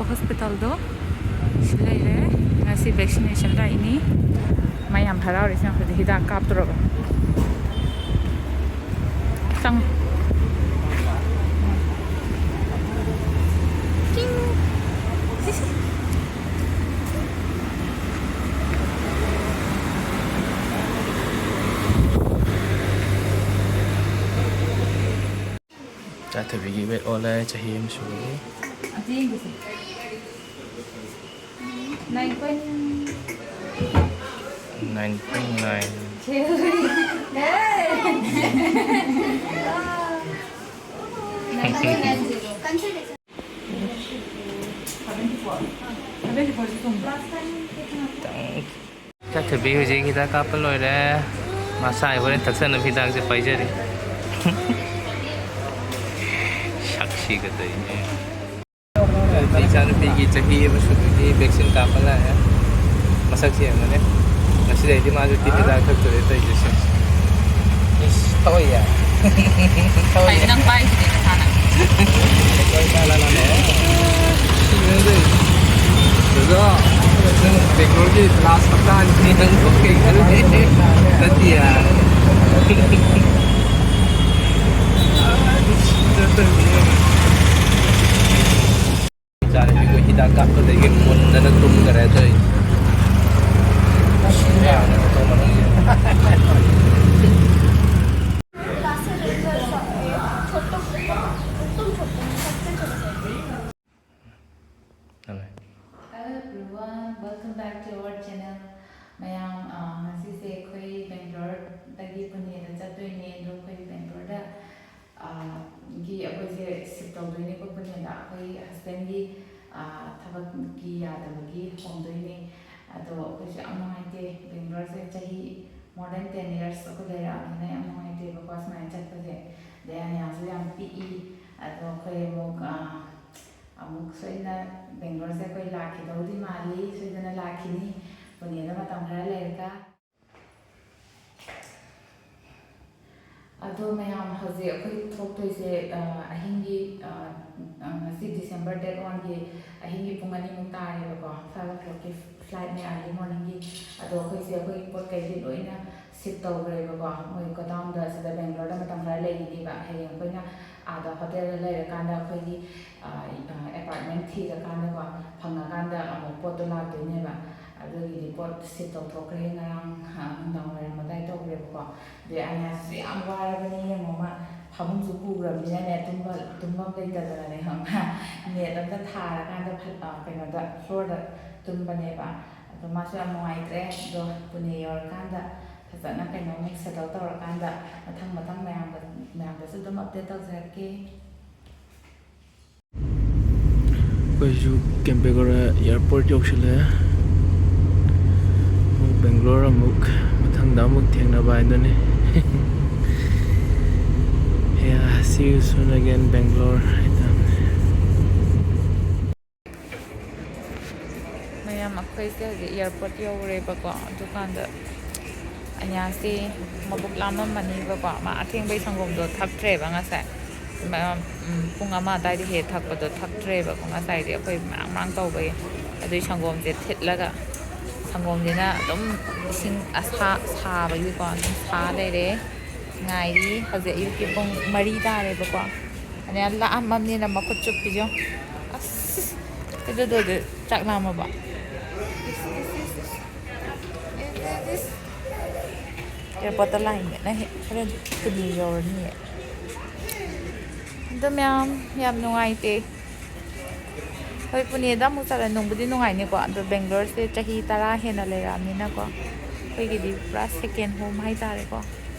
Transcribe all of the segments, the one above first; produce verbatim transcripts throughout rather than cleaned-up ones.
ꯍꯣꯁꯄꯤꯇꯥꯜꯗꯣ ꯁꯤ ꯂꯩꯔꯦ꯫ ꯉꯁꯤ ꯚꯦꯛꯁꯤꯅꯦꯁꯟ ꯂꯥꯛꯏꯅꯤ꯫ ꯃꯌꯥꯝ ꯍꯔꯥꯎꯔꯤꯁꯦ ꯌꯦꯡꯉꯣ, ꯍꯧꯖꯤꯛ ꯍꯤꯗꯥꯛ ꯀꯥꯞꯇꯣꯔꯕ꯫ ꯆꯪ꯫ ꯆꯤꯡ꯫ ꯁꯤ, ꯁꯤ꯫ ꯆꯥꯊꯕꯤꯒꯤ ꯋꯦꯠ ꯑꯣꯜꯂꯦ, ꯆꯍꯤ ꯑꯃ ꯁꯨꯕꯒꯤ꯫ ꯑꯇꯦꯟꯕꯁꯦ꯫ Nine point nine point nine. Nine point nine zero. Consider. ꯈꯤꯇꯪ ꯆꯠꯊꯕꯤ ꯍꯧꯖꯤꯛ ꯍꯤꯗꯥꯛ ꯀꯥꯞꯄ ꯂꯣꯏꯔꯦ꯫ ꯃꯁꯥꯏ ꯍꯣꯔꯦꯟ ꯊꯛꯆꯅꯕ ꯍꯤꯗꯥꯛꯁꯦ ꯄꯥꯏꯖꯔꯤ꯫ ꯁꯛꯁꯤꯒ ꯇꯧꯔꯤꯅꯦ꯫ ꯏꯆꯥꯅꯨꯄꯤꯒꯤ ꯆꯍꯤ ꯑꯃ ꯁꯨꯕꯒꯤ ꯚꯦꯛꯁꯤꯟ ꯀꯥꯞꯄ ꯂꯥꯛꯑꯦ꯫ ꯃꯁꯛꯁꯦ ꯌꯦꯡꯉꯨꯅꯦ꯫ ꯉꯁꯤꯗꯩꯗꯤ ꯃꯥꯁꯨ ꯇꯤꯟ ꯍꯤꯗꯥꯛ ꯊꯛꯇꯣꯔꯦ ꯇꯧꯔꯤꯁꯦ꯫ ꯏꯁ, ꯊꯛꯑꯣꯏꯌꯦ꯫ ꯊꯛꯑꯣꯏꯌꯦ꯫ ꯀꯩꯅꯣ ꯅꯪ ꯄꯥꯏꯁꯤꯗꯤ ꯅꯁꯥꯅ? ꯀꯣꯏ ꯆꯥ ꯂꯥ ꯂꯥ ꯂꯥ꯫ ꯁꯤꯅꯦ ꯇꯧꯔꯤꯁꯦ꯫ ꯑꯗꯨꯒ ꯅꯪ ꯕꯦꯡꯒ꯭ꯂꯣꯔꯒꯤ ꯂꯥꯁ ꯍꯞꯇꯥꯅꯤ ꯅꯪ ꯀꯩ ꯈꯜꯂꯤ? ꯅꯠꯇꯤꯌꯦ꯫ ꯏꯆꯥꯅꯨꯄꯤꯗꯣ ꯍꯤꯗꯥꯛ ꯀꯥꯞꯄꯗꯒꯤ ꯃꯨꯟꯗꯅ ꯇꯨꯝꯈꯔꯦ ꯇꯧꯔꯤꯁꯦ꯫ Hello everyone, welcome back to our channel. ꯃꯌꯥꯝ, ꯑ, ꯉꯁꯤꯁꯦ ꯑꯩꯈꯣꯏ ꯕꯦꯡꯒ꯭ꯂꯣꯔꯗꯒꯤ ꯄꯨꯅꯦꯗ ꯆꯠꯇꯣꯏꯅꯦ꯫ ꯑꯗꯣ ꯑꯩꯈꯣꯏ ꯕꯦꯡꯒ꯭ꯂꯣꯔꯗ, ꯑ, ꯒꯤ ꯑꯩꯈꯣꯏꯁꯦ ꯁꯤꯐ ꯇꯧꯗꯣꯏꯅꯦꯀꯣ ꯄꯨꯅꯦꯗ꯫ ꯑꯩꯈꯣꯏ ꯍꯁꯕꯦꯟꯒꯤ, ꯑ, ꯊꯕꯛꯀꯤ ꯌꯥꯗꯕꯒꯤ ꯍꯣꯡꯗꯣꯏꯅꯦ꯫ ꯑꯗꯣ ꯑꯩꯈꯣꯏꯁꯨ ꯌꯥꯝ ꯅꯨꯡꯉꯥꯏꯇꯦ꯫ ꯕꯦꯡꯒ꯭ꯂꯣꯔꯁꯦ ꯆꯍꯤ more than ten years ꯑꯩꯈꯣꯏ ꯂꯩꯔꯛꯑꯕꯅꯤꯅ ꯌꯥꯝ ꯅꯨꯡꯉꯥꯏꯇꯦꯕꯀꯣ ꯁꯨꯃꯥꯏꯅ ꯆꯠꯄꯁꯦ꯫ ꯑꯗꯩ ꯑꯅꯤꯌꯥꯁꯨ ꯌꯥꯝ ꯄꯤꯛꯏ꯫ ꯑꯗꯣ ꯑꯩꯈꯣꯏ ꯑꯃꯨꯛ, ꯑ, ꯑꯃꯨꯛ ꯁꯣꯏꯗꯅ ꯕꯦꯡꯒ꯭ꯂꯣꯔꯁꯦ ꯑꯩꯈꯣꯏ ꯂꯥꯛꯈꯤꯗꯧꯗꯤ ꯃꯥꯜꯂꯤ, ꯁꯣꯏꯗꯅ ꯂꯥꯛꯈꯤꯅꯤ ꯄꯨꯅꯦꯗ ꯃꯇꯝ ꯈꯔ ꯂꯩꯔꯒ꯫ ꯑꯗꯣ ꯃꯌꯥꯝ, ꯍꯧꯖꯤꯛ ꯑꯩꯈꯣꯏ ꯊꯣꯛꯇꯣꯏꯁꯦ, ꯑ, ꯑꯍꯤꯡꯒꯤ, ꯑ, ꯑ, ꯉꯁꯤ December date one ꯒꯤ ꯑꯍꯤꯡꯒꯤ ꯄꯨꯡ ꯑꯅꯤꯃꯨꯛ ꯇꯥꯔꯦꯕꯀꯣ, five o'clock ꯀꯤ flight ꯅꯦ, early morning ꯒꯤ꯫ ꯑꯗꯣ ꯑꯩꯈꯣꯏꯁꯦ ꯑꯩꯈꯣꯏꯒꯤ ꯄꯣꯠ ꯀꯩꯗꯤ ꯂꯣꯏꯅ shift ꯇꯧꯈ꯭ꯔꯦꯕꯀꯣ, ꯃꯣꯏ godown ꯗ꯫ ꯁꯤꯗ ꯕꯦꯡꯒ꯭ꯂꯣꯔꯗ ꯃꯇꯝ ꯈꯔ ꯂꯩꯈꯤꯅꯤꯕ꯫ ꯍꯌꯦꯡ ꯑꯩꯈꯣꯏꯅ ꯑꯥꯗ hotel ꯗ ꯂꯩꯔꯀꯥꯟꯗ ꯑꯩꯈꯣꯏꯒꯤ, ꯑ, ꯑ, apartment ꯊꯤꯔꯀꯥꯟꯗꯀꯣ, ꯐꯪꯉꯀꯥꯟꯗ ꯑꯃꯨꯛ ꯄꯣꯠꯇꯣ ꯂꯥꯛꯇꯣꯏꯅꯦꯕ꯫ ꯑꯗꯨꯒꯤꯗꯤ ꯄꯣꯠ shift ꯇꯧꯊꯣꯛꯈ꯭ꯔꯦ, ꯉꯔꯥꯡ, ꯑ, ꯅꯨꯡꯗꯥꯡ ꯋꯥꯏꯔꯝ ꯑꯗꯥꯏ ꯇꯧꯈ꯭ꯔꯦꯕꯀꯣ꯫ ꯑꯗꯩ ꯑꯅꯤꯌꯥꯁꯤꯁꯨ ꯌꯥꯝ ꯋꯥꯔꯕꯅꯤ, ꯌꯦꯡꯉꯣ, ꯃꯥ ꯐꯃꯨꯡꯁꯨ ꯄꯨꯈ꯭ꯔꯕꯅꯤꯅꯅꯦ, ꯇꯨꯝꯕ, ꯇꯨꯝꯐꯝ ꯂꯩꯇꯗꯅꯅꯦ, ꯈꯪꯕ꯭ꯔꯥ? Net ꯑꯝꯇ ꯊꯥꯔꯀꯥꯟꯗ ꯐ-, ꯑ, ꯀꯩꯅꯣꯗ, floor ꯗ ꯇꯨꯝꯕꯅꯦꯕ꯫ ꯑꯗꯣ ꯃꯥꯁꯨ ꯌꯥꯝ ꯅꯨꯡꯉꯥꯏꯇ꯭ꯔꯦ꯫ ꯑꯗꯣ ꯄꯨꯅꯦ ꯌꯧꯔꯀꯥꯟꯗ ꯐꯖꯅ ꯀꯩꯅꯣꯃꯨꯛ settle ꯇꯧꯔꯀꯥꯟꯗ ꯃꯊꯪ ꯃꯊꯪ ꯃꯌꯥꯝꯒ, ꯃꯌꯥꯝꯗꯁꯨ ꯑꯗꯨꯝ update ꯇꯧꯖꯔꯛꯀꯦ꯫ ꯑꯩꯈꯣꯏꯁꯨ ꯀꯦꯝꯄꯦꯒꯧꯔ airport ꯌꯧꯁꯤꯜꯂꯛꯑꯦ꯫ ꯑꯃꯨꯛ ꯕꯦꯡꯒ꯭ꯂꯣꯔ ꯑꯃꯨꯛ ꯃꯊꯪꯗ ꯑꯃꯨꯛ ꯊꯦꯡꯅꯕ ꯍꯥꯏꯗꯨꯅꯤ꯫ Yeah, see you soon again, Bangalore ꯍꯥꯏꯇꯥꯕꯅꯦ꯫ ꯃꯌꯥꯝ, ꯑꯩꯈꯣꯏꯁꯦ ꯍꯧꯖꯤꯛ airport ꯌꯧꯔꯦꯕꯀꯣ꯫ ꯑꯗꯨꯀꯥꯟꯗ ꯑꯅꯤꯌꯥꯁꯤ ꯃꯕꯨꯛ ꯂꯥꯝꯃꯝꯃꯅꯤꯕꯀꯣ꯫ ꯃꯥ ꯑꯊꯦꯡꯕꯩ ꯁꯪꯒꯣꯝꯗꯣ ꯊꯛꯇ꯭ꯔꯦꯕ ꯉꯁꯥꯏ꯫ ꯃ-, ꯎꯝ, ꯄꯨꯡ ꯑꯃ ꯑꯗꯥꯏꯗ ꯍꯦꯛ ꯊꯛꯄꯗꯣ ꯊꯛꯇ꯭ꯔꯦꯕꯀꯣ ꯉꯁꯥꯏꯗꯤ, ꯑꯩꯈꯣꯏ ꯃꯔꯥꯡ ꯃꯔꯥꯡ ꯇꯧꯕꯒꯤ꯫ ꯑꯗꯨꯏ ꯁꯪꯒꯣꯝꯁꯦ ꯊꯤꯠꯂꯒ, ꯁꯪꯒꯣꯝꯁꯤꯅ ꯑꯗꯨꯝ ꯏꯁꯤꯡ ꯑꯁꯥ-, ꯁꯥꯕꯒꯤꯀꯣ ꯑꯗꯨꯝ ꯁꯥ ꯂꯩꯔꯦ꯫ ꯉꯥꯏꯔꯤ꯫ ꯍꯧꯖꯤꯛ ꯑꯌꯨꯛꯀꯤ ꯄꯨꯡ ꯃꯔꯤ ꯇꯥꯔꯦꯕꯀꯣ꯫ ꯑꯅꯤꯌꯥ ꯂꯥꯝꯃꯝꯅꯤꯅ ꯃꯈꯨꯠ ꯆꯨꯞꯄꯤꯁꯦ ꯌꯦꯡꯉꯣ꯫ ꯑꯁ, ꯀꯩꯗꯧꯗꯣꯏꯗꯣ? ꯆꯥꯛ ꯂꯥꯝꯃꯕꯣ? ꯏꯁ, ꯏꯁ, ꯏꯁ, ꯏꯁ꯫ ꯏꯁ, ꯏꯁ, ꯏꯁ꯫ Airport ꯇ line ꯃꯦꯠꯅ ꯍꯦꯛ ꯍꯣꯔꯦꯟ ꯄꯨꯅꯦ ꯌꯧꯔꯅꯤꯌꯦ꯫ ꯑꯗꯣ ꯃꯌꯥꯝ, ꯌꯥꯝ ꯅꯨꯡꯉꯥꯏꯇꯦ꯫ ꯍꯣꯏ, ꯄꯨꯅꯦꯗ ꯑꯃꯨꯛ ꯆꯠꯂ ꯅꯨꯡꯕꯨꯗꯤ ꯅꯨꯡꯉꯥꯏꯅꯤꯀꯣ, ꯑꯗꯣ ꯕꯦꯡꯒ꯭ꯂꯣꯔꯁꯦ ꯆꯍꯤ ꯇꯔꯥ ꯍꯦꯟꯅ ꯂꯩꯔꯛꯑꯕꯅꯤꯅꯀꯣ, ꯑꯩꯈꯣꯏꯒꯤꯗꯤ ꯄꯨꯔꯥ second home ꯍꯥꯏꯇꯥꯔꯦꯀꯣ꯫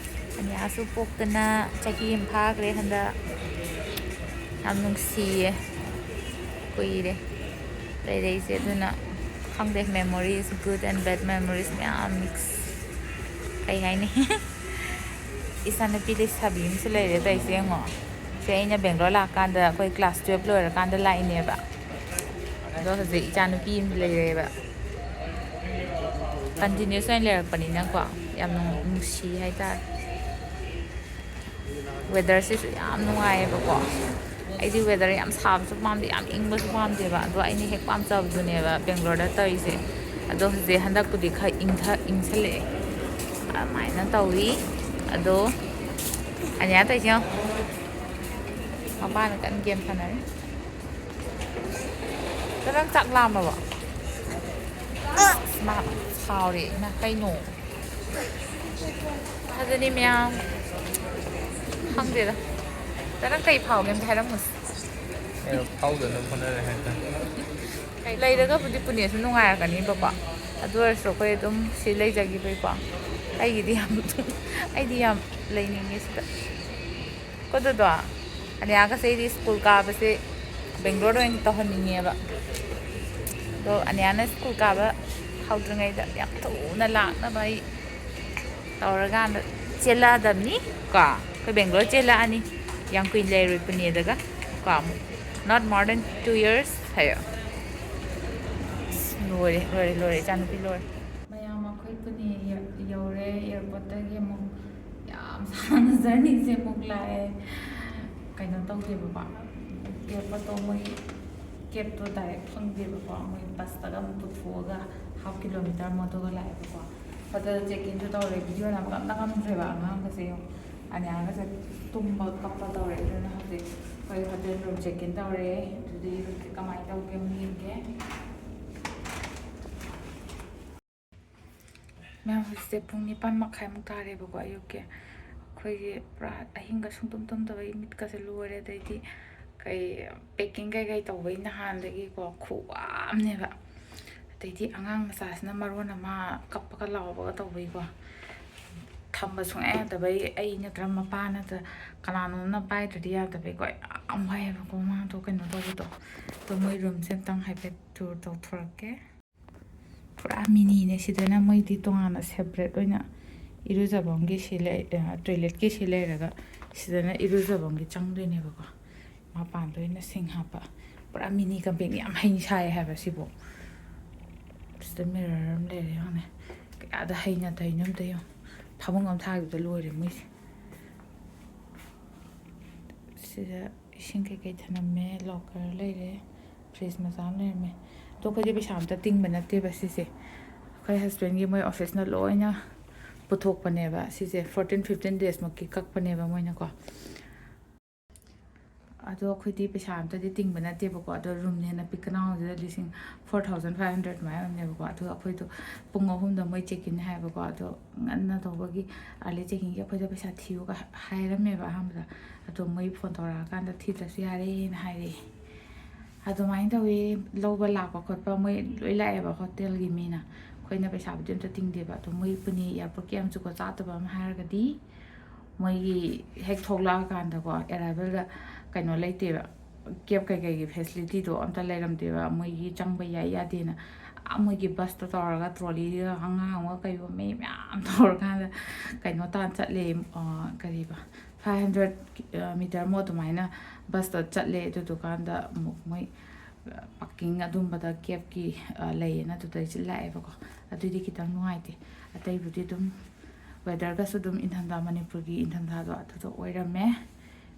ꯑꯅꯤꯌꯥꯁꯨ ꯄꯣꯛꯇꯅ ꯆꯍꯤ ꯑꯃ ꯐꯥꯈ꯭ꯔꯦ ꯍꯟꯗꯛ꯫ ꯌꯥꯝ ꯅꯨꯡꯁꯤꯌꯦ꯫ ꯀꯨꯏꯔꯦ ꯂꯩꯔꯛꯏꯁꯦ꯫ ꯑꯗꯨꯅ ꯈꯪꯗꯦ, memories, good and bad memories ꯃꯌꯥꯝ mix꯫ ꯀꯩ ꯍꯥꯏꯅꯤ? ꯏꯆꯥꯅꯨꯄꯤ ꯂꯩꯁꯥꯕꯤ ꯑꯃꯁꯨ ꯂꯩꯔꯦ ꯇꯧꯔꯤꯁꯦ ꯌꯦꯡꯉꯣ꯫ ꯁꯦ ꯑꯩꯅ ꯕꯦꯡꯒ꯭ꯂꯣꯔ ꯂꯥꯛꯀꯥꯟꯗ, ꯑꯩꯈꯣꯏ class twelve ꯂꯣꯏꯔꯀꯥꯟꯗ ꯂꯥꯛꯏꯅꯦꯕ꯫ ꯑꯗꯣ ꯍꯧꯖꯤꯛ ꯏꯆꯥꯅꯨꯄꯤ ꯑꯃ ꯂꯩꯔꯦꯕ꯫ Continuous ꯑꯣꯏꯅ ꯂꯩꯔꯛꯄꯅꯤꯅꯀꯣ, ꯌꯥꯝ ꯅꯨꯡ-, ꯅꯨꯡꯁꯤ ꯍꯥꯏꯇꯥꯔꯦ꯫ Weatherꯁꯤꯁꯨ ꯌꯥꯝ ꯅꯨꯡꯉꯥꯏꯌꯦꯕꯀꯣ꯫ ꯑꯩꯗꯤ weather ꯌꯥꯝ ꯁꯥꯕꯁꯨ ꯄꯥꯝꯗꯦ, ꯌꯥꯝ ꯏꯪꯕꯁꯨ ꯄꯥꯝꯗꯦꯕ꯫ ꯑꯗꯣ ꯑꯩꯅ ꯍꯦꯛ ꯄꯥꯝꯖꯕꯗꯨꯅꯦꯕ ꯕꯦꯡꯒ꯭ꯂꯣꯔꯗ ꯇꯧꯔꯤꯁꯦ꯫ ꯑꯗꯣ ꯍꯧꯖꯤꯛ ꯍꯟꯗꯛꯄꯨꯗꯤ ꯈꯔ ꯏꯪꯊ-, ꯏꯪꯁꯜꯂꯛꯑꯦ꯫ ꯑꯗꯨꯃꯥꯏꯅ ꯇꯧꯋꯤ꯫ ꯑꯗꯣ ꯑꯅꯤꯌꯥ ꯇꯧꯔꯤꯁꯦ ꯌꯦꯡꯉꯣ꯫ ꯃꯄꯥꯅ ꯀꯟꯅ game ꯁꯥꯟꯅꯔꯤ꯫ ꯅꯪ ꯆꯥꯛ ꯂꯥꯝꯃꯕꯣ? ꯑꯁ, ꯃꯥ ꯁꯥꯎꯔꯦ꯫ ꯏꯃꯥ, ꯀꯩꯅꯣ? ꯑꯗꯨꯅꯤ ꯃꯌꯥꯝ꯫ ꯈꯪꯗꯦꯗ꯫ ꯅꯪ ꯀꯩ ꯐꯥꯎꯒꯦ ꯑꯝꯇ ꯍꯥꯏꯔꯝꯃꯨꯁꯦ꯫ ꯑꯩ ꯐꯥꯎꯗꯅꯕ ꯍꯣꯠꯅꯔꯦ ꯍꯥꯏꯇꯥꯔꯦ꯫ ꯂꯩꯔꯒꯕꯨꯗꯤ ꯄꯨꯅꯦꯁꯨ ꯅꯨꯡꯉꯥꯏꯔꯛꯀꯅꯤꯕꯀꯣ꯫ ꯑꯗꯨ ꯑꯣꯏꯔꯁꯨ ꯑꯩꯈꯣꯏ ꯑꯗꯨꯝ ꯁꯤ ꯂꯩꯖꯈꯤꯕꯩꯀꯣ꯫ ꯑꯩꯒꯤꯗꯤ ꯌꯥꯝ, ꯑꯩꯗꯤ ꯌꯥꯝ ꯂꯩꯅꯤꯡꯉꯦ ꯁꯤꯗ꯫ ꯀꯣꯗꯨꯗꯣ, ꯑꯅꯤꯌꯥꯒꯁꯦ ꯑꯩꯗꯤ ꯁ꯭ꯀꯨꯜ ꯀꯥꯕꯁꯦ ꯕꯦꯡꯒ꯭ꯂꯣꯔꯗ ꯑꯣꯏꯅ ꯇꯧꯍꯟꯅꯤꯡꯉꯦꯕ꯫ ꯑꯗꯣ ꯑꯅꯤꯌꯥꯅ ꯁ꯭ꯀꯨꯜ ꯀꯥꯕ ꯍꯧꯗ꯭ꯔꯤꯉꯩꯗ ꯌꯥꯝ ꯊꯨꯅ ꯂꯥꯛꯅꯕ ꯑꯩ ꯇꯧꯔꯀꯥꯟꯗ ꯆꯦꯜꯂꯛꯑꯗꯕꯅꯤ ꯀꯣ꯫ ꯑꯩꯈꯣꯏ ꯕꯦꯡꯒ꯭ꯂꯣꯔ ꯆꯦꯜꯂꯛꯑꯅꯤ꯫ ꯌꯥꯝ ꯀꯨꯏꯅ ꯂꯩꯔꯣꯏ ꯄꯨꯅꯦꯗꯒ ꯀꯣ꯫ Not more than two years ꯍꯥꯏꯌꯣ꯫ ꯑꯁ, ꯂꯣꯏꯔꯦ, ꯂꯣꯏꯔꯦ, ꯂꯣꯏꯔꯦ, ꯏꯆꯥꯅꯨꯄꯤ ꯂꯣꯏꯔꯦ꯫ ꯃꯌꯥꯝ, ꯑꯩꯈꯣꯏ ꯄꯨꯅꯦ ꯌꯧ-, ꯌꯧꯔꯦ꯫ ꯑꯦꯌꯥꯔꯄꯣꯔꯠꯇꯒꯤ ꯑꯃꯨꯛ ꯌꯥꯝ ꯁꯥꯡꯅ journeyꯁꯦ ꯑꯃꯨꯛ ꯂꯥꯛꯑꯦ꯫ ꯀꯩꯅꯣ ꯇꯧꯗꯦꯕꯀꯣ, ꯑꯦꯌꯥꯔꯄꯣꯔꯠꯇꯣ ꯃꯣꯏ cabꯇꯣ direct ꯐꯪꯗꯦꯕꯀꯣ, ꯃꯣꯏ busꯇꯒ ꯑꯃꯨꯛ ꯄꯨꯊꯣꯛꯑꯒ half kilometre ꯑꯃꯨꯛ ꯑꯗꯨꯒ ꯂꯥꯛꯑꯦꯕꯀꯣ꯫ Hotel check inꯁꯨ ꯇꯧꯔꯦ, video ꯅꯝꯕ ꯑꯝꯇ ꯉꯝꯗ꯭ꯔꯦꯕ꯫ ꯑꯉꯥꯡꯒꯁꯦ ꯌꯦꯡꯉꯣ, ꯑꯅꯤꯌꯥꯒꯁꯦ ꯇꯨꯝꯕ ꯀꯞꯄ ꯇꯧꯔꯦ꯫ ꯑꯗꯨꯅ ꯍꯧꯖꯤꯛ ꯑꯩꯈꯣꯏ hotel room check in ꯇꯧꯔꯦ꯫ ꯑꯗꯨꯗꯤ ꯍꯧꯖꯤꯛ ꯀꯃꯥꯏꯅ ꯇꯧꯒꯦ ꯑꯃꯨꯛ ꯌꯦꯡꯒꯦ꯫ ꯃꯌꯥꯝ, ꯍꯧꯖꯤꯛꯁꯦ ꯄꯨꯡ ꯅꯤꯄꯥꯟ ꯃꯈꯥꯏꯃꯨꯛ ꯇꯥꯔꯦꯕꯀꯣ ꯑꯌꯨꯛꯀꯤ꯫ ꯑꯩꯈꯣꯏꯒꯤ ꯄꯨꯔꯥ ꯑꯍꯤꯡꯒ ꯁꯨꯡꯇꯨꯝ ꯇꯨꯝꯗꯕꯒꯤ ꯃꯤꯠꯀꯁꯦ ꯂꯣꯏꯔꯦ꯫ ꯑꯗꯩꯗꯤ ꯀꯩ, packing ꯀꯩꯀꯩ ꯇꯧꯕꯩ ꯅꯍꯥꯟꯗꯒꯤꯀꯣ ꯈꯨꯋꯥ ꯑꯃꯅꯦꯕ꯫ ꯑꯗꯩꯗꯤ ꯑꯉꯥꯡ ꯃꯆꯥꯁꯤꯅ ꯃꯔꯣꯟ ꯑꯃ ꯀꯞꯄꯒ ꯂꯥꯎꯕꯒ ꯇꯧꯕꯩꯀꯣ꯫ ꯊꯝꯕ ꯁꯨꯡꯌꯥ ꯌꯥꯗꯕꯩ ꯑꯩ ꯅꯠꯇ꯭ꯔ ꯃꯄꯥ ꯅꯠꯇ꯭ꯔ ꯀꯅꯥꯅꯣꯝꯅ ꯄꯥꯏꯗ꯭ꯔꯗꯤ ꯌꯥꯗꯕꯩꯀꯣ꯫ ꯌꯥꯝ ꯋꯥꯏꯌꯦꯕꯀꯣ ꯃꯥꯗꯣ ꯀꯩꯅꯣ ꯇꯧꯕꯗꯣ꯫ ꯑꯗꯣ ꯃꯣꯏ roomꯁꯦ ꯑꯝꯇꯪ ꯍꯥꯏꯐꯦꯠ tour ꯇꯧꯊꯣꯔꯛꯀꯦ꯫ ꯄꯨꯔꯥ miniꯅꯦ꯫ ꯁꯤꯗꯅ ꯃꯣꯏꯗꯤ ꯇꯣꯉꯥꯟꯅ separate ꯑꯣꯏꯅ ꯏꯔꯨꯖꯐꯝꯒꯤ ꯁꯤ ꯂꯩ, ꯑ, toiletꯀꯤ ꯁꯤ ꯂꯩꯔꯒ ꯁꯤꯗꯅ ꯏꯔꯨꯖꯐꯝꯒꯤ ꯆꯪꯗꯣꯏꯅꯦꯕꯀꯣ꯫ ꯃꯄꯥꯟꯗ ꯑꯣꯏꯅ sink ꯍꯥꯞꯄ꯫ ꯄꯨꯔꯥ mini company꯫ ꯌꯥꯝ ꯍꯩ ꯁꯥꯏ ꯍꯥꯏꯕ ꯁꯤꯕꯨ꯫ ꯁꯤꯗ mirror ꯑꯃ ꯂꯩꯔꯦ ꯌꯦꯡꯉꯨꯅꯦ꯫ ꯀꯌꯥꯗ ꯍꯩꯅ ꯇꯩꯅꯣ ꯑꯝꯇ ꯌꯦꯡꯉꯨ꯫ ꯐꯃꯨꯡ ꯑꯃ ꯊꯥꯈꯤꯕꯗ ꯂꯣꯏꯔꯦ ꯃꯣꯏꯁꯦ꯫ ꯁꯤꯗ ꯏꯁꯤꯡ ꯀꯩꯀꯩ ꯊꯅꯝꯃꯦ, ꯂꯣꯀꯔ ꯂꯩꯔꯦ, ꯐ꯭ꯔꯤꯖ ꯃꯆꯥ ꯑꯃ ꯂꯩꯔꯝꯃꯦ꯫ ꯑꯗꯣ ꯑꯩꯈꯣꯏꯗꯤ ꯄꯩꯁꯥ ꯑꯝꯇ ꯇꯤꯡꯕ ꯅꯠꯇꯦꯕ ꯁꯤꯁꯦ, ꯑꯩꯈꯣꯏ ꯍꯁꯕꯦꯟꯒꯤ ꯃꯣꯏ ꯑꯣꯐꯤꯁꯅ ꯂꯣꯏꯅ ꯄꯨꯊꯣꯛꯄꯅꯦꯕ꯫ ꯁꯤꯁꯦ ꯐꯣꯔꯇꯤꯟ ꯐꯤꯐꯇꯤꯟ ꯗꯦꯖꯃꯨꯛꯀꯤ ꯀꯛꯄꯅꯦꯕ ꯃꯣꯏꯅꯀꯣ꯫ ꯑꯗꯣ ꯑꯩꯈꯣꯏꯗꯤ ꯄꯩꯁꯥ ꯑꯝꯇꯗꯤ ꯇꯤꯡꯕ ꯅꯠꯇꯦꯕꯀꯣ꯫ ꯑꯗꯣ ꯔꯨꯝꯅ ꯍꯦꯟꯅ ꯄꯤꯛꯀꯅꯥꯎꯁꯤꯗ ꯂꯤꯁꯤꯡ ꯐꯣꯔ ꯊꯥꯎꯖꯟ ꯐꯥꯏꯚ ꯍꯟꯗ꯭ꯔꯦꯗ ꯑꯗꯨꯃꯥꯏꯅ ꯑꯣꯏꯔꯝꯅꯦꯕꯀꯣ꯫ ꯑꯗꯣ ꯑꯩꯈꯣꯏꯗꯣ ꯄꯨꯡ ꯑꯍꯨꯝꯗ ꯃꯣꯏ ꯆꯦꯛ ꯏꯟ ꯍꯥꯏꯌꯦꯕꯀꯣ꯫ ꯑꯗꯣ ꯉꯟꯅ ꯇꯧꯕꯒꯤ ꯑꯥꯔꯂꯤ ꯆꯦꯛ ꯏꯟꯒꯤ ꯑꯩꯈꯣꯏꯗ ꯄꯩꯁꯥ ꯊꯤꯌꯨꯒ ꯍꯥꯏꯔꯝꯃꯦꯕ ꯑꯍꯥꯟꯕꯗ꯫ ꯑꯗꯣ ꯃꯣꯏ ꯐꯣꯟ ꯇꯧꯔꯛꯑꯀꯥꯟꯗ ꯊꯤꯗ꯭ꯔꯁꯨ ꯌꯥꯔꯦꯅ ꯍꯥꯏꯔꯛꯑꯦ꯫ ꯑꯗꯨꯃꯥꯏꯅ ꯇꯧꯋꯤ꯫ ꯂꯧꯕ ꯂꯥꯛꯄ ꯈꯣꯠꯄ ꯃꯣꯏ ꯂꯣꯏ ꯂꯥꯛꯑꯦꯕ ꯍꯣꯇꯦꯜꯒꯤ ꯃꯤꯅ꯫ ꯑꯩꯈꯣꯏꯅ ꯄꯩꯁꯥꯕꯨꯗꯤ ꯑꯝꯇ ꯇꯤꯡꯗꯦꯕ꯫ ꯑꯗꯣ ꯃꯣꯏ ꯄꯨꯅꯦ ꯑꯦꯌꯥꯔꯄꯣꯔꯠꯀꯤ ꯌꯥꯝ ꯖꯨꯒꯣꯠ ꯆꯥꯗꯕ ꯑꯃ ꯍꯥꯏꯔꯒꯗꯤ, ꯃꯣꯏꯒꯤ ꯍꯦꯛ ꯊꯣꯛꯂꯛꯑꯀꯥꯟꯗꯀꯣ, ꯑꯦꯔꯥꯏꯚꯦꯜꯗ ꯀꯩꯅꯣ ꯂꯩꯇꯦꯕ, ꯀꯦꯞ ꯀꯩꯀꯩꯒꯤ ꯐꯦꯁꯤꯂꯤꯇꯤꯗꯣ ꯑꯝꯇ ꯂꯩꯔꯝꯗꯦꯕ꯫ ꯃꯣꯏꯒꯤ ꯆꯪꯕ ꯌꯥꯏ ꯌꯥꯗꯦꯅ, ꯑꯥ, ꯃꯣꯏꯒꯤ ꯕꯁꯇ ꯇꯧꯔꯒ ꯇ꯭ꯔꯣꯂꯤꯒ ꯑꯉꯥꯡ ꯑꯃꯒ ꯀꯩꯒ ꯃꯤ ꯃꯌꯥꯝ ꯇꯧꯔꯀꯥꯟꯗ ꯀꯩꯅꯣ ꯇꯥꯟ ꯆꯠꯂꯦ, ꯑ, ꯀꯔꯤꯕ, ꯐꯥꯏꯚ ꯍꯟꯗ꯭ꯔꯦꯠ ꯃꯤꯇꯔꯃꯨꯛ ꯑꯗꯨꯃꯥꯏꯅ ꯕꯁꯇ ꯆꯠꯂꯦ꯫ ꯑꯗꯨꯗꯨꯀꯥꯟꯗ ꯑꯃꯨꯛ ꯃꯣꯏ ꯄꯥꯔꯀꯤꯡ ꯑꯗꯨꯝꯕꯗ ꯀꯦꯞꯀꯤ, ꯑ, ꯂꯩꯌꯦꯅ ꯑꯗꯨꯗꯩꯁꯨ ꯂꯥꯛꯑꯦꯕꯀꯣ꯫ ꯑꯗꯨꯏꯗꯤ ꯈꯤꯇꯪ ꯅꯨꯡꯉꯥꯏꯇꯦ꯫ ꯑꯇꯩꯕꯨꯗꯤ ꯑꯗꯨꯝ ꯋꯦꯗꯔꯒꯁꯨ ꯑꯗꯨꯝ ꯏꯪꯊꯝꯊꯥ, ꯃꯅꯤꯄꯨꯔꯒꯤ ꯏꯪꯊꯝꯊꯥꯗꯣ ꯑꯗꯨꯗꯣ ꯑꯣꯏꯔꯝꯃꯦ꯫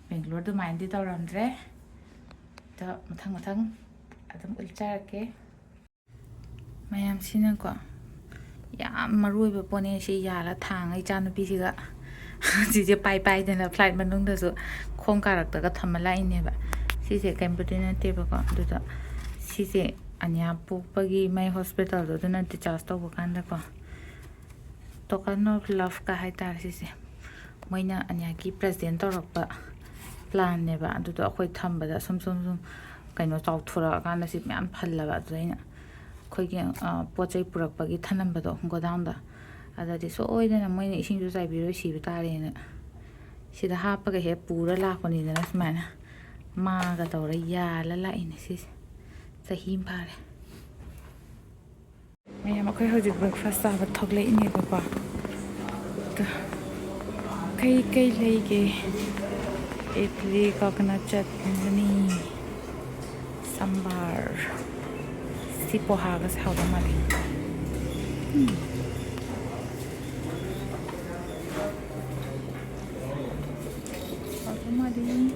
ꯕꯦꯡꯒ꯭ꯂꯣꯔ ꯑꯗꯨꯃꯥꯏꯅꯗꯤ ꯇꯧꯔꯝꯗ꯭ꯔꯦ꯫ ꯑꯗꯣ ꯃꯊꯪ ꯃꯊꯪ ꯑꯗꯨꯝ ꯎꯠꯆꯔꯛꯀꯦ꯫ ꯃꯌꯥꯝꯁꯤꯅꯀꯣ, ꯌꯥꯝ ꯃꯔꯨ ꯑꯣꯏꯕ ꯄꯣꯠꯅꯦ ꯁꯤ ꯌꯥꯜꯂ ꯊꯥꯡꯉ ꯏꯆꯥꯅꯨꯄꯤꯁꯤꯒ꯫ ꯁꯤꯁꯦ ꯄꯥꯏ ꯄꯥꯏꯗꯅ ꯐ꯭ꯂꯥꯏꯠ ꯃꯅꯨꯡꯗꯁꯨ ꯈꯣꯡ ꯀꯥꯔꯛꯇꯒ ꯊꯝꯃ ꯂꯥꯛꯏꯅꯦꯕ꯫ ꯁꯤꯁꯦ ꯀꯩꯝꯕꯨꯗꯤ ꯅꯠꯇꯦꯕꯀꯣ꯫ ꯑꯗꯨꯗ ꯁꯤꯁꯦ ꯑꯅꯤꯌꯥ ꯄꯣꯛꯄꯒꯤ ꯃꯩ ꯍꯣꯁꯄꯤꯇꯥꯜꯗꯣ ꯑꯗꯨꯅ discharge ꯇꯧꯕ ꯀꯥꯟꯗꯀꯣ, token of love ꯀ ꯍꯥꯏꯇꯥꯔꯦ ꯁꯤꯁꯦ꯫ ꯃꯣꯏꯅ ꯑꯅꯤꯌꯥꯒꯤ present ꯇꯧꯔꯛꯄ plantꯅꯦꯕ꯫ ꯑꯗꯨꯗꯣ ꯑꯩꯈꯣꯏ ꯊꯝꯕꯗ ꯁꯨꯝ ꯁꯨꯝ ꯁꯨꯝ ꯀꯩꯅꯣ ꯆꯥꯎꯊꯣꯔꯛꯑꯀꯥꯟꯗ ꯁꯤ ꯃꯌꯥꯝ ꯐꯜꯂꯕ꯫ ꯑꯗꯨꯗ ꯑꯩꯅ ꯑꯩꯈꯣꯏꯒꯤ, ꯑ, ꯄꯣꯠ ꯆꯩ ꯄꯨꯔꯛꯄꯒꯤ ꯊꯅꯝꯕꯗꯣ godownꯗ, ꯑꯗꯗꯤ ꯁꯣꯏꯗꯅ ꯃꯣꯏꯅ ꯏꯁꯤꯡꯁꯨ ꯆꯥꯏꯕꯤꯔꯣꯏ, ꯁꯤꯕ ꯇꯥꯔꯦꯅ ꯁꯤꯗ ꯍꯥꯞꯄꯒ ꯍꯦꯛ ꯄꯨꯔ ꯂꯥꯛꯄꯅꯤꯗꯅ꯫ ꯁꯨꯃꯥꯏꯅ ꯃꯥꯒ ꯇꯧꯔ ꯌꯥꯜꯂ ꯂꯥꯛꯏꯅꯦ ꯁꯤꯁꯦ꯫ ꯆꯍꯤ ꯑꯃ ꯐꯥꯔꯦ꯫ ꯃꯌꯥꯝ, ꯑꯩꯈꯣꯏ ꯍꯧꯖꯤꯛ breakfast ꯆꯥꯕ ꯊꯣꯛꯂꯛꯏꯅꯦꯕꯀꯣ꯫ ꯑꯗꯣ ꯀꯩ ꯀꯩ ꯂꯩꯒꯦ? Idli, coconut chutney, ꯁꯝꯕꯥꯔ꯫ ꯁꯤ ꯄꯣꯍꯥꯒꯁꯦ ꯍꯥꯎꯗꯧ ꯃꯥꯜꯂꯤ꯫ ꯎꯝ꯫ ꯍꯥꯎꯗꯧ ꯃꯥꯜꯂꯤ꯫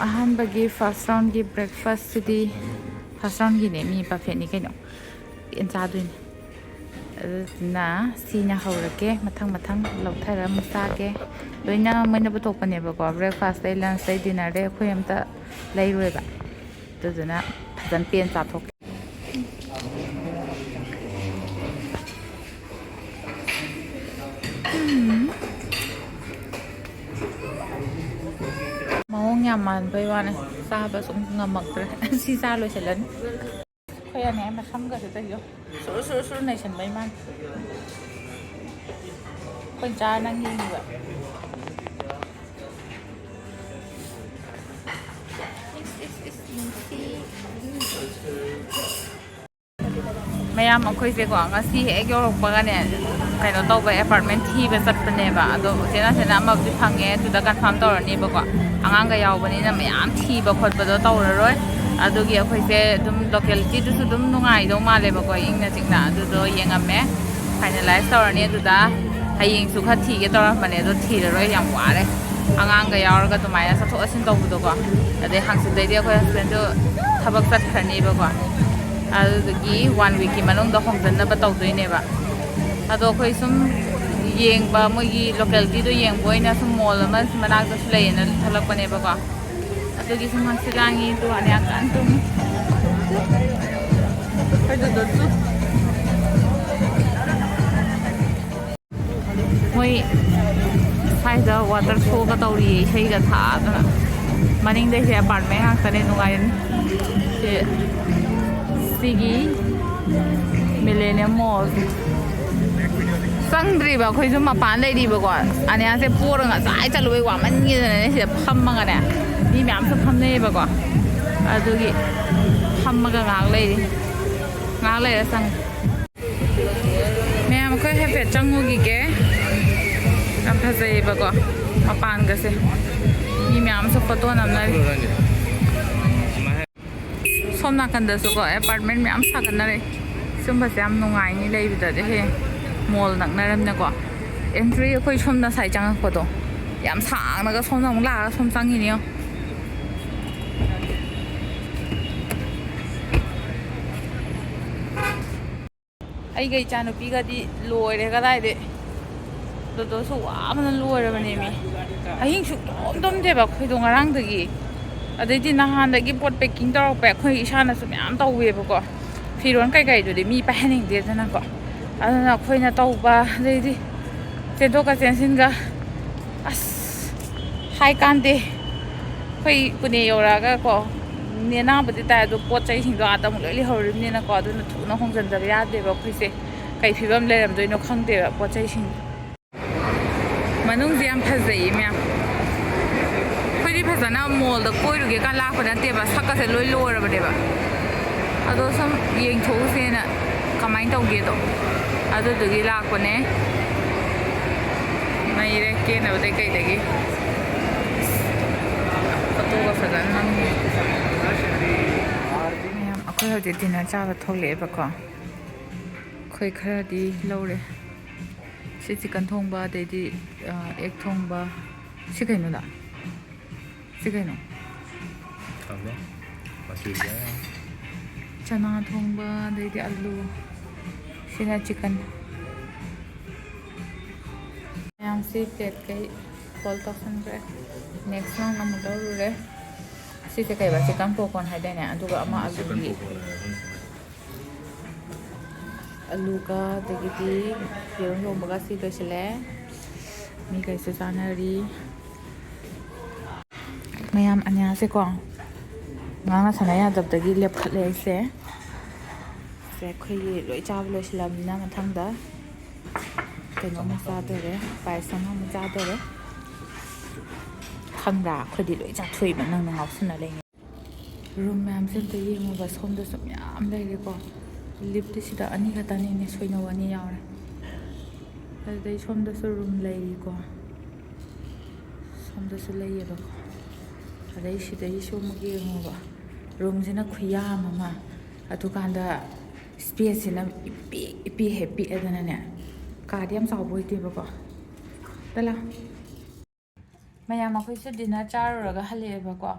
ꯑꯍꯥꯟꯕꯒꯤ first roundꯒꯤ breakfastꯁꯤꯗꯤ, first roundꯒꯤꯅꯦ, ꯃꯤ buffetꯅꯤ ꯀꯩꯅꯣ, ꯄꯦꯟ ꯆꯥꯗꯣꯏꯅꯦ꯫ ꯑꯗꯨꯗꯨꯅ ꯁꯤꯅ ꯍꯧꯔꯒꯦ, ꯃꯊꯪ ꯃꯊꯪ ꯂꯧꯊꯔ ꯑꯃꯨꯛ ꯆꯥꯒꯦ꯫ ꯂꯣꯏꯅ ꯃꯣꯏꯅ ꯄꯨꯊꯣꯛꯄꯅꯦꯕꯀꯣ, breakfastꯇꯩ, lunchꯇꯩ, dinnerꯗꯩ꯫ ꯑꯩꯈꯣꯏ ꯑꯝꯇ ꯂꯩꯔꯣꯏꯕ꯫ ꯑꯗꯨꯗꯨꯅ ꯐꯖꯅ ꯄꯦꯟ ꯆꯥꯊꯣꯛꯀꯦ꯫ ꯃꯑꯣꯡ ꯌꯥꯝ ꯃꯥꯟꯕꯩ ꯋꯥꯅꯦ, ꯆꯥꯕ ꯁꯨꯝ ꯉꯝꯃꯛꯇ꯭ꯔꯦ꯫ ꯁꯤ ꯆꯥ ꯂꯣꯏꯁꯤꯜꯂꯅꯤ꯫ ꯑꯩꯈꯣꯏ ꯑꯅꯦ ꯃꯁꯝꯒꯁꯦ ꯇꯧꯔꯤꯗꯣ ꯁꯨꯔꯨ ꯁꯨꯔꯨ ꯁꯨꯔꯨ ꯅꯩꯁꯟꯕꯩ ꯃꯥꯅꯤ꯫ ꯑꯩꯈꯣꯏ ꯆꯥ ꯅꯪ ꯌꯦꯡꯉꯤꯕ꯫ ꯏꯁ, ꯏꯁ, ꯏꯁ, ꯅꯨꯡꯁꯤ꯫ ꯃꯌꯥꯝ, ꯑꯩꯈꯣꯏꯁꯦꯀꯣ, ꯉꯁꯤ ꯍꯦꯛ ꯌꯧꯔꯛꯄꯒꯅꯦ, ꯀꯩꯅꯣ ꯇꯧꯕ, apartment ꯊꯤꯕ ꯆꯠꯄꯅꯦꯕ꯫ ꯑꯗꯣ ꯆꯦ ꯅꯥꯟꯁꯦꯅ ꯑꯃꯕꯨꯗꯤ ꯐꯪꯉꯦ, ꯑꯗꯨꯗ confirm ꯇꯧꯔꯅꯦꯕꯀꯣ꯫ ꯑꯉꯥꯡꯒ ꯌꯥꯎꯕꯅꯤꯅ ꯃꯌꯥꯝ ꯊꯤꯕ ꯈꯣꯠꯄꯗꯣ ꯇꯧꯔꯔꯣꯏ꯫ ꯑꯗꯨꯒꯤ ꯑꯩꯈꯣꯏꯁꯦ ꯑꯗꯨꯝ localityꯗꯨꯁꯨ ꯑꯗꯨꯝ ꯅꯨꯡꯉꯥꯏꯗꯧ ꯃꯥꯜꯂꯦꯕꯀꯣ, ꯏꯪꯅ ꯆꯤꯛꯅ꯫ ꯑꯗꯨꯗꯣ ꯌꯦꯡꯉꯝꯃꯦ, finalize ꯇꯧꯔꯅꯤ꯫ ꯑꯗꯨꯗ ꯍꯌꯦꯡꯁꯨ ꯈꯔ ꯊꯤꯒꯦ ꯇꯧꯔꯝꯕꯅꯦ, ꯑꯗꯣ ꯊꯤꯔꯔꯣꯏ, ꯌꯥꯝ ꯋꯥꯔꯦ꯫ ꯑꯉꯥꯡꯒ ꯌꯥꯎꯔꯒ ꯑꯗꯨꯃꯥꯏꯅ ꯆꯠꯊꯣꯛ ꯆꯠꯁꯤꯟ ꯇꯧꯕꯗꯣꯀꯣ꯫ ꯑꯗꯩ ꯍꯪꯆꯤꯠꯇꯩꯗꯤ ꯑꯩꯈꯣꯏ husbandꯗꯣ ꯊꯕꯛ ꯆꯠꯈ꯭ꯔꯅꯤꯕꯀꯣ꯫ ꯑꯗꯨꯗꯨꯒꯤ one weekꯀꯤ ꯃꯅꯨꯡꯗ ꯍꯣꯡꯖꯟꯅꯕ ꯇꯧꯗꯣꯏꯅꯦꯕ꯫ ꯑꯗꯣ ꯑꯩꯈꯣꯏ ꯁꯨꯝ ꯌꯦꯡꯕ, ꯃꯣꯏꯒꯤ localityꯗꯣ ꯌꯦꯡꯕ ꯑꯣꯏꯅ ꯁꯨꯝ mall ꯑꯃ ꯃꯅꯥꯛꯇꯁꯨ ꯂꯩꯌꯦꯅ ꯊꯣꯛꯂꯛꯄꯅꯦꯕꯀꯣ꯫ ꯑꯗꯨꯒꯤ ꯁꯨꯝ ꯍꯪꯆꯤꯠ ꯂꯥꯡꯉꯤ, ꯑꯗꯨꯒ ꯑꯅꯤꯌꯥ ꯀꯟꯅ ꯇꯨꯝꯃꯤ꯫ ꯑꯩꯈꯣꯏ ꯗꯨꯗꯨꯁꯨ꯫ ꯃꯣꯏ ꯁ꯭ꯋꯥꯏꯗ water showꯒ ꯇꯧꯔꯤꯌꯦ, ꯏꯁꯩꯒ ꯊꯥꯗꯅ꯫ ꯃꯅꯤꯡꯗꯩꯁꯦ apartment ꯉꯥꯛꯇꯅꯦ, ꯅꯨꯡꯉꯥꯏꯔꯅꯤ꯫ ꯁꯤ, ꯁꯤꯒꯤ Millennium Mallꯁꯦ꯫ ꯆꯪꯗ꯭ꯔꯤꯕ, ꯑꯩꯈꯣꯏꯁꯨ ꯃꯄꯥꯟ ꯂꯩꯔꯤꯕꯀꯣ꯫ ꯑꯅꯤꯌꯥꯁꯦ ꯄꯣꯔꯒ ꯉꯁꯥꯏ ꯆꯠꯂꯨꯕꯩ ꯋꯥꯃꯟꯈꯤꯗꯅꯅꯦ ꯁꯤꯗ ꯐꯝꯃꯒꯅꯦ, ꯃꯤ ꯃꯌꯥꯝꯁꯨ ꯐꯝꯅꯩꯌꯦꯕꯀꯣ꯫ ꯑꯗꯨꯒꯤ ꯐꯝꯃꯒ ꯉꯥꯏꯍꯥꯛ ꯂꯩꯔꯤ꯫ ꯉꯥꯏꯍꯥꯛ ꯂꯩꯔ ꯆꯪꯉꯦ꯫ ꯃꯌꯥꯝ, ꯑꯩꯈꯣꯏ ꯍꯥꯏꯐꯦꯠ ꯆꯪꯉꯨꯈꯤꯒꯦ꯫ ꯌꯥꯝ ꯐꯖꯩꯌꯦꯕꯀꯣ ꯃꯄꯥꯟꯒꯁꯦ꯫ ꯃꯤ ꯃꯌꯥꯝꯁꯨ photo ꯅꯝꯅꯔꯤ꯫ ꯁꯣꯝ ꯅꯥꯀꯟꯗꯁꯨꯀꯣ apartment ꯃꯌꯥꯝ ꯁꯥꯒꯠꯅꯔꯦ꯫ ꯁꯨꯝꯕꯁꯦ ꯌꯥꯝ ꯅꯨꯡꯉꯥꯏꯅꯤ ꯂꯩꯕꯗꯗꯤ, ꯍꯌꯦꯡ mall ꯅꯛꯅꯔꯝꯅꯀꯣ꯫ Entry ꯑꯩꯈꯣꯏ ꯁꯣꯝ ꯉꯁꯥꯏ ꯆꯪꯉꯛꯄꯗꯣ ꯌꯥꯝ ꯁꯥꯡꯅꯒ ꯁꯣꯝꯗ ꯑꯃꯨꯛ ꯂꯥꯛꯑꯒ ꯁꯣꯝ ꯆꯪꯉꯤꯅꯦ ꯌꯦꯡꯉꯣ꯫ ꯑꯩꯒ ꯏꯆꯥꯅꯨꯄꯤꯒꯗꯤ ꯂꯣꯏꯔꯦ ꯀꯗꯥꯏꯗꯩ꯫ ꯗꯣꯗꯣꯁꯨ ꯋꯥꯕꯅ ꯂꯣꯏꯔꯕꯅꯦꯃꯤ꯫ ꯑꯍꯤꯡ ꯁꯨꯛꯇꯨꯝ ꯇꯨꯝꯗꯦꯕ ꯑꯩꯈꯣꯏꯗꯣ ꯉꯔꯥꯡꯗꯒꯤ꯫ ꯑꯗꯩꯗꯤ ꯅꯍꯥꯟꯗꯒꯤ ꯄꯣꯠ packing ꯇꯧꯔꯛꯄ ꯑꯩꯈꯣꯏ ꯏꯁꯥꯅꯁꯨ ꯃꯌꯥꯝ ꯇꯧꯋꯦꯕꯀꯣ꯫ ꯐꯤꯔꯣꯜ ꯀꯩꯀꯩꯗꯨꯗꯤ ꯃꯤ ꯄꯥꯏꯍꯟꯅꯤꯡꯗꯦꯗꯅꯀꯣ꯫ ꯑꯗꯨꯅ ꯑꯩꯈꯣꯏꯅ ꯇꯧꯕ, ꯑꯗꯩꯗꯤ ꯆꯦꯟꯊꯣꯛꯀ ꯆꯦꯟꯁꯤꯟꯒ꯫ ꯑꯁ, ꯍꯥꯏ ꯀꯥꯟꯗꯦ꯫ ꯑꯩꯈꯣꯏ ꯄꯨꯅꯦ ꯌꯧꯔꯛꯑꯒ ꯀꯣ, ꯅꯦꯅꯥꯕꯨꯗꯤ ꯇꯥꯏ, ꯑꯗꯣ ꯄꯣꯠ ꯆꯩꯁꯤꯡꯗꯣ ꯑꯥꯗ ꯑꯃꯨꯛ ꯂꯣꯏ ꯂꯩꯍꯧꯔꯤꯕꯅꯤꯅꯀꯣ, ꯑꯗꯨꯅ ꯊꯨꯅ ꯍꯣꯡꯖꯤꯟꯗꯕ ꯌꯥꯗꯦꯕ ꯑꯩꯈꯣꯏꯁꯦ꯫ ꯀꯩ ꯐꯤꯕꯝ ꯂꯩꯔꯝꯗꯣꯏꯅꯣ ꯈꯪꯗꯦꯕ ꯄꯣꯠ ꯆꯩꯁꯤꯡ꯫ ꯃꯅꯨꯡꯁꯦ ꯌꯥꯝ ꯐꯖꯩꯌꯦ ꯃꯌꯥꯝ꯫ ꯑꯩꯈꯣꯏꯗꯤ ꯐꯖꯅ ꯃꯣꯜꯗ ꯀꯣꯏꯔꯨꯒꯦ ꯀ ꯂꯥꯛꯄ ꯅꯠꯇꯦꯕ, ꯁꯛꯀꯁꯦ ꯂꯣꯏ ꯂꯣꯏꯔꯕꯅꯦꯕ꯫ ꯑꯗꯣ ꯁꯨꯝ ꯌꯦꯡꯊꯣꯛꯎꯁꯦꯅ ꯀꯃꯥꯏꯅ ꯇꯧꯒꯦꯗꯣ, ꯑꯗꯨꯗꯨꯒꯤ ꯂꯥꯛꯄꯅꯦ꯫ ꯅꯩꯔꯦ ꯀꯦꯅꯕꯗꯩ ꯀꯩꯗꯒꯤ꯫ ꯐꯣꯇꯣꯒ ꯐꯖꯅ ꯅꯝꯃꯤ꯫ ꯃꯌꯥꯝ, ꯑꯩꯈꯣꯏ ꯍꯧꯖꯤꯛ dinner ꯆꯥꯕ ꯊꯣꯛꯂꯛꯑꯦꯕꯀꯣ꯫ ꯑꯩꯈꯣꯏ ꯈꯔꯗꯤ ꯂꯧꯔꯦ꯫ ꯁꯤ chicken ꯊꯣꯡꯕ, ꯑꯗꯩꯗꯤ, ꯑ, egg ꯊꯣꯡꯕ꯫ ꯁꯤ ꯀꯩꯅꯣꯗ? ꯁꯤ ꯀꯩꯅꯣ? ꯈꯪꯗꯦ꯫ ꯃꯆꯨꯁꯦ꯫ ꯆꯅꯥ ꯊꯣꯡꯕ, ꯑꯗꯩꯗꯤ ꯑꯂꯨ꯫ ꯁꯤꯅ chicken꯫ ꯃꯌꯥꯝꯁꯤ plateꯀꯩ fold ꯇꯧꯁꯟꯈ꯭ꯔꯦ꯫ Next round ꯑꯃꯨꯛ ꯂꯧꯔꯨꯔꯦ꯫ ꯁꯤꯁꯦ ꯀꯩꯕ? Chicken popcorn ꯍꯥꯏꯗꯥꯏꯅꯦ? ꯑꯗꯨꯒ ꯑꯃ ꯎꯝ, chicken ꯑꯂꯨꯒꯤ꯫ Popcorn ꯍꯥꯏꯕ꯫ ꯑꯂꯨꯒ ꯑꯗꯒꯤꯗꯤ ꯌꯦꯔꯨꯝ ꯊꯣꯡꯕꯒ ꯁꯤ ꯂꯣꯏꯁꯤꯜꯂꯦ꯫ ꯃꯤꯈꯩꯁꯨ ꯆꯥꯅꯔꯤ꯫ ꯃꯌꯥꯝ ꯑꯅꯤꯌꯥꯁꯦꯀꯣ, ꯉꯥꯡꯅ ꯁꯥꯟꯅ ꯌꯥꯗꯕꯗꯒꯤ ꯂꯦꯞꯈꯠꯂꯦ ꯑꯩꯁꯦ꯫ ꯁꯦ, ꯑꯩꯈꯣꯏꯒꯤ ꯂꯣꯏ ꯆꯥꯕ ꯂꯣꯏꯁꯤꯜꯂꯕꯅꯤꯅ ꯃꯊꯪꯗ ꯀꯩꯅꯣꯃꯨꯛ ꯆꯥꯗꯣꯔꯦ, ꯄꯥꯌꯦꯁ ꯑꯃꯃꯨꯛ ꯆꯥꯗꯣꯔꯦ꯫ ꯈꯪꯕ꯭ꯔꯥ? ꯑꯩꯈꯣꯏꯗꯤ ꯂꯣꯏ ꯆꯥꯊꯣꯛꯏꯕ, ꯅꯪꯅ ꯉꯥꯎꯁꯟꯅ ꯂꯩꯅꯤ꯫ Room ꯃꯌꯥꯝꯁꯦ ꯑꯝꯇ ꯌꯦꯡꯉꯣꯕ, ꯁꯣꯝꯗꯁꯨ ꯃꯌꯥꯝ ꯂꯩꯔꯦꯀꯣ꯫ Liftꯇꯤ ꯁꯤꯗ ꯑꯅꯤ ꯈꯛꯇꯅꯤꯅꯦ, ꯁꯣꯏꯅꯧ ꯑꯅꯤ ꯌꯥꯎꯔꯦ꯫ ꯑꯗꯨꯗꯩ ꯁꯣꯝꯗꯁꯨ room ꯂꯩꯔꯤꯀꯣ, ꯁꯣꯝꯗꯁꯨ ꯂꯩꯌꯦꯕꯀꯣ꯫ ꯑꯗꯩ ꯁꯤꯗꯩꯁꯨ ꯑꯃꯨꯛ ꯌꯦꯡꯉꯣꯕ, roomꯁꯤꯅ ꯈꯨꯌꯥꯝ ꯑꯃ, ꯑꯗꯨꯀꯥꯟꯗ spaceꯁꯤꯅ ꯏꯄꯤꯛ ꯏꯄꯤꯛ ꯍꯦꯛ ꯄꯤꯛꯑꯦꯗꯅꯅꯦ, ꯀꯥꯗꯤ ꯌꯥꯝ ꯆꯥꯎꯕ ꯑꯣꯏꯗꯦꯕꯀꯣ꯫ ꯇꯂꯥ꯫ ꯃꯌꯥꯝ, ꯑꯩꯈꯣꯏꯁꯨ dinner ꯆꯥꯔꯨꯔꯒ ꯍꯜꯂꯛꯑꯦꯕꯀꯣ꯫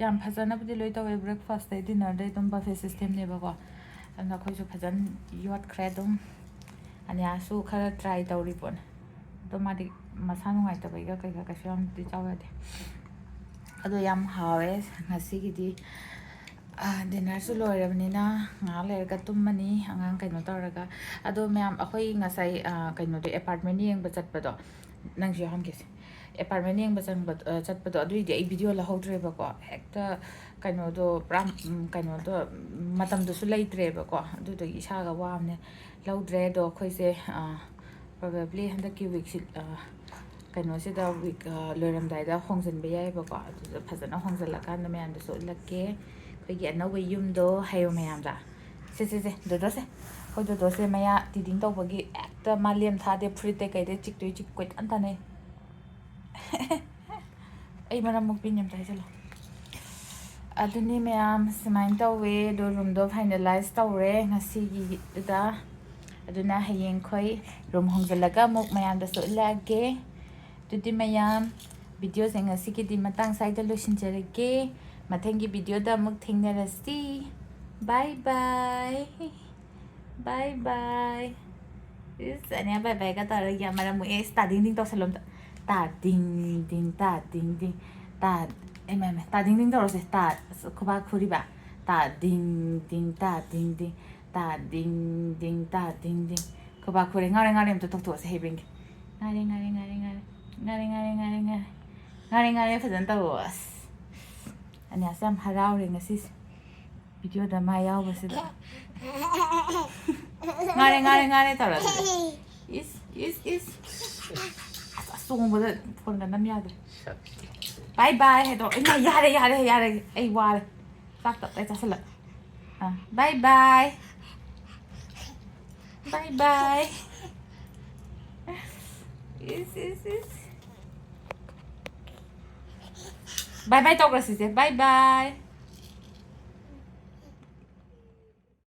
ꯌꯥꯝ ꯐꯖꯅꯕꯨꯗꯤ ꯂꯣꯏ ꯇꯧꯋꯦ, breakfastꯇꯩ dinnerꯗꯩ ꯑꯗꯨꯝ buffet systemꯅꯦꯕꯀꯣ꯫ ꯑꯗꯨꯅ ꯑꯩꯈꯣꯏꯁꯨ ꯐꯖꯅ ꯌꯣꯠꯈ꯭ꯔꯦ ꯑꯗꯨꯝ꯫ ꯑꯅꯤꯌꯥꯁꯨ ꯈꯔ ꯇ꯭ꯔꯥꯏ ꯇꯧꯔꯤ ꯄꯣꯠꯅꯦ꯫ ꯑꯗꯣ ꯃꯥꯗꯤ ꯃꯁꯥ ꯅꯨꯡꯉꯥꯏꯇꯕꯩꯒ ꯀꯩꯒ ꯀꯩꯁꯨ ꯌꯥꯝꯗꯤ ꯆꯥꯎ ꯌꯥꯗꯦ꯫ ꯑꯗꯣ ꯌꯥꯝ ꯍꯥꯎꯋꯦ ꯉꯁꯤꯒꯤꯗꯤ꯫ ꯗꯤꯟꯅꯔꯁꯨ ꯂꯣꯏꯔꯕꯅꯤꯅ ꯉꯥꯏꯍꯥꯛ ꯂꯩꯔꯒ ꯇꯨꯝꯃꯅꯤ ꯑꯉꯥꯡ ꯀꯩꯅꯣ ꯇꯧꯔꯒ꯫ ꯑꯗꯣ ꯃꯌꯥꯝ, ꯑꯩꯈꯣꯏ ꯉꯁꯥꯏ ꯀꯩꯅꯣꯗꯣ, ꯑꯦꯄꯥꯔꯠꯃꯦꯟ ꯌꯦꯡꯕ ꯆꯠꯄꯗꯣ, ꯅꯪꯁꯨ ꯌꯥꯎꯍꯟꯒꯦꯁꯦ꯫ ꯑꯦꯄꯥꯔꯠꯃꯦꯟ ꯌꯦꯡꯕ ꯆꯪꯕ ꯆꯠꯄꯗꯣ, ꯑꯗꯨꯏꯗꯤ ꯑꯩ ꯚꯤꯗꯤꯑꯣ ꯂꯧꯍꯧꯗ꯭ꯔꯦꯕꯀꯣ꯫ ꯍꯦꯛꯇ ꯀꯩꯅꯣꯗꯣ ꯄꯨꯔꯥ, ꯀꯩꯅꯣꯗꯣ, ꯃꯇꯝꯗꯨꯁꯨ ꯂꯩꯇ꯭ꯔꯦꯕꯀꯣ꯫ ꯑꯗꯨꯗꯨꯒꯤ ꯏꯁꯥꯒ ꯋꯥꯕꯅꯦ, ꯂꯧꯗ꯭ꯔꯦ꯫ ꯑꯗꯣ ꯑꯩꯈꯣꯏꯁꯦ ꯄ꯭ꯔꯣꯕꯦꯕ꯭ꯂꯤ ꯍꯟꯗꯛꯀꯤ ꯋꯤꯛꯁꯤ, ꯀꯩꯅꯣꯁꯤꯗ, ꯋꯤꯛ ꯂꯣꯏꯔꯝꯗꯥꯏꯗ ꯍꯣꯡꯖꯤꯟꯕ ꯌꯥꯏꯑꯕꯀꯣ꯫ ꯑꯗꯨꯗ ꯐꯖꯅ ꯍꯣꯡꯖꯤꯜꯂꯀꯥꯟꯗ ꯃꯌꯥꯝꯗꯁꯨ ꯎꯠꯂꯛꯀꯦ ꯑꯩꯈꯣꯏꯒꯤ ꯑꯅꯧꯕ ꯌꯨꯝꯗꯣ꯫ ꯍꯥꯏꯌꯣ ꯃꯌꯥꯝꯗ꯫ ꯁꯦ, ꯁꯦ, ꯁꯦ, ꯗꯣꯗꯣꯁꯦ꯫ ꯑꯩꯈꯣꯏ ꯗꯣꯗꯣꯁꯦ ꯃꯌꯥ ꯇꯤꯗꯤꯡ ꯇꯧꯕꯒꯤ ꯍꯦꯛꯇ ꯃꯥ ꯂꯦꯝ ꯊꯥꯗꯦ, ꯐꯨꯔꯤꯠꯇꯩ ꯀꯩꯗꯩ ꯆꯤꯛꯇꯣꯏ ꯆꯤꯛ ꯀꯣꯏꯇꯥꯟ ꯇꯥꯟꯅꯩ꯫ ꯑꯩ ꯃꯔꯝ ꯃꯣꯛꯄꯤꯅꯦ ꯑꯝꯇ ꯍꯥꯏꯖꯜꯂꯣ꯫ ꯑꯗꯨꯅꯤ ꯃꯌꯥꯝ, ꯁꯨꯃꯥꯏꯅ ꯇꯧꯋꯦ꯫ ꯑꯗꯣ ꯔꯨꯝꯗꯣ ꯐꯥꯏꯅꯦꯂꯥꯏꯁ ꯇꯧꯔꯦ ꯉꯁꯤꯒꯤꯗꯨꯗ꯫ ꯑꯗꯨꯅ ꯍꯌꯦꯡ ꯑꯩꯈꯣꯏ ꯔꯨꯝ ꯍꯣꯡꯖꯤꯜꯂꯒ ꯑꯃꯨꯛ ꯃꯌꯥꯝꯗꯁꯨ ꯎꯠꯂꯛꯑꯒꯦ꯫ ꯑꯗꯨꯗꯤ ꯃꯌꯥꯝ, ꯚꯤꯗꯤꯑꯣꯁꯦ ꯉꯁꯤꯒꯤꯗꯤ ꯃꯇꯥꯡ ꯁ꯭ꯋꯥꯏꯗ ꯂꯣꯏꯁꯤꯟꯖꯔꯒꯦ꯫ ꯃꯊꯪꯒꯤ ꯚꯤꯗꯤꯑꯣꯗ ꯑꯃꯨꯛ ꯊꯦꯡꯅꯔꯁꯤ꯫ ꯕꯥꯏ ꯕꯥꯏ꯫ ꯕꯥꯏ ꯕꯥꯏ꯫ ꯏꯁ, ꯑꯅꯤꯌꯥ ꯕꯥꯏ ꯕꯥꯏꯒ ꯇꯧꯔꯒ ꯃꯔꯝ ꯃꯣꯛꯑꯦ꯫ ꯏꯁ, ꯇꯥꯗꯤꯡ ꯗꯤꯡ ꯇꯧꯁꯜꯂꯣ ꯑꯝꯇ꯫ ꯇꯥꯗꯤꯡ ꯗꯤꯡ, ꯇꯥꯗꯤꯡ ꯗꯤꯡ, ꯇꯥ-, ꯏꯃꯥ, ꯏꯃꯥ, ꯇꯥꯗꯤꯡ ꯗꯤꯡ ꯇꯧꯔꯁꯦ꯫ ꯇꯥ-, ꯑꯁ, ꯈꯨꯕꯥꯛ ꯈꯨꯔꯤꯕ꯫ ꯇꯥꯗꯤꯡ ꯗꯤꯡ, ꯇꯥꯗꯤꯡ ꯗꯤꯡ, ꯇꯥꯗꯤꯡ ꯗꯤꯡ, ꯇꯥꯗꯤꯡ ꯗꯤꯡ꯫ ꯈꯨꯕꯥꯛ ꯈꯨꯔꯦ꯫ ꯉꯥꯎꯔꯦ, ꯉꯥꯎꯔꯦ ꯑꯝꯇ ꯇꯧꯊꯣꯛꯑꯁꯦ ꯍꯩꯕ꯭ꯔꯤꯡꯒꯤ꯫ ꯉꯥꯔꯦ, ꯉꯥꯔꯦ, ꯉꯥꯔꯦ, ꯉꯥꯔꯦ꯫ ꯉꯥꯔꯦ, ꯉꯥꯔꯦ, ꯉꯥꯔꯦ, ꯉꯥꯔꯦ꯫ ꯉꯥꯔꯦ, ꯉꯥꯔꯦ ꯐꯖꯅ ꯇꯧꯋꯣ꯫ ꯑꯁ, ꯑꯅꯤꯌꯥꯁꯦ ꯌꯥꯝ ꯍꯔꯥꯎꯔꯦ ꯉꯁꯤꯁꯦ꯫ ꯚꯤꯗꯤꯑꯣꯗ ꯃꯥ ꯌꯥꯎꯕꯁꯤꯗ꯫ ꯉꯥꯔꯦ, ꯉꯥꯔꯦ, ꯉꯥꯔꯦ ꯇꯧꯔ ꯑꯗꯨꯗꯤ꯫ ꯏꯁ, ꯏꯁ, ꯏꯁ꯫ ꯑꯁ, ꯆꯣꯡꯕꯗ ꯐꯣꯟꯒ ꯅꯝ ꯌꯥꯗ꯭ꯔꯦ꯫ ꯕꯥꯏ ꯕꯥꯏ ꯍꯥꯏꯗꯣ꯫ ꯏꯃꯥ, ꯌꯥꯔꯦ, ꯌꯥꯔꯦ, ꯌꯥꯔꯦ꯫ ꯑꯩ ꯋꯥꯔꯦ꯫ ꯆꯥꯛ ꯇꯞ ꯇꯥꯏ ꯆꯥꯁꯤꯜꯂꯛ꯫ ꯑꯥ, ꯕꯥꯏ ꯕꯥꯏ꯫ ꯕꯥꯏ ꯕꯥꯏ꯫ ꯏꯁ, ꯏꯁ, ꯏꯁ꯫ ꯕꯥꯏ ꯕꯥꯏ ꯇꯧꯈ꯭ꯔꯁꯤꯁꯦ꯫ ꯕꯥꯏ ꯕꯥꯏ꯫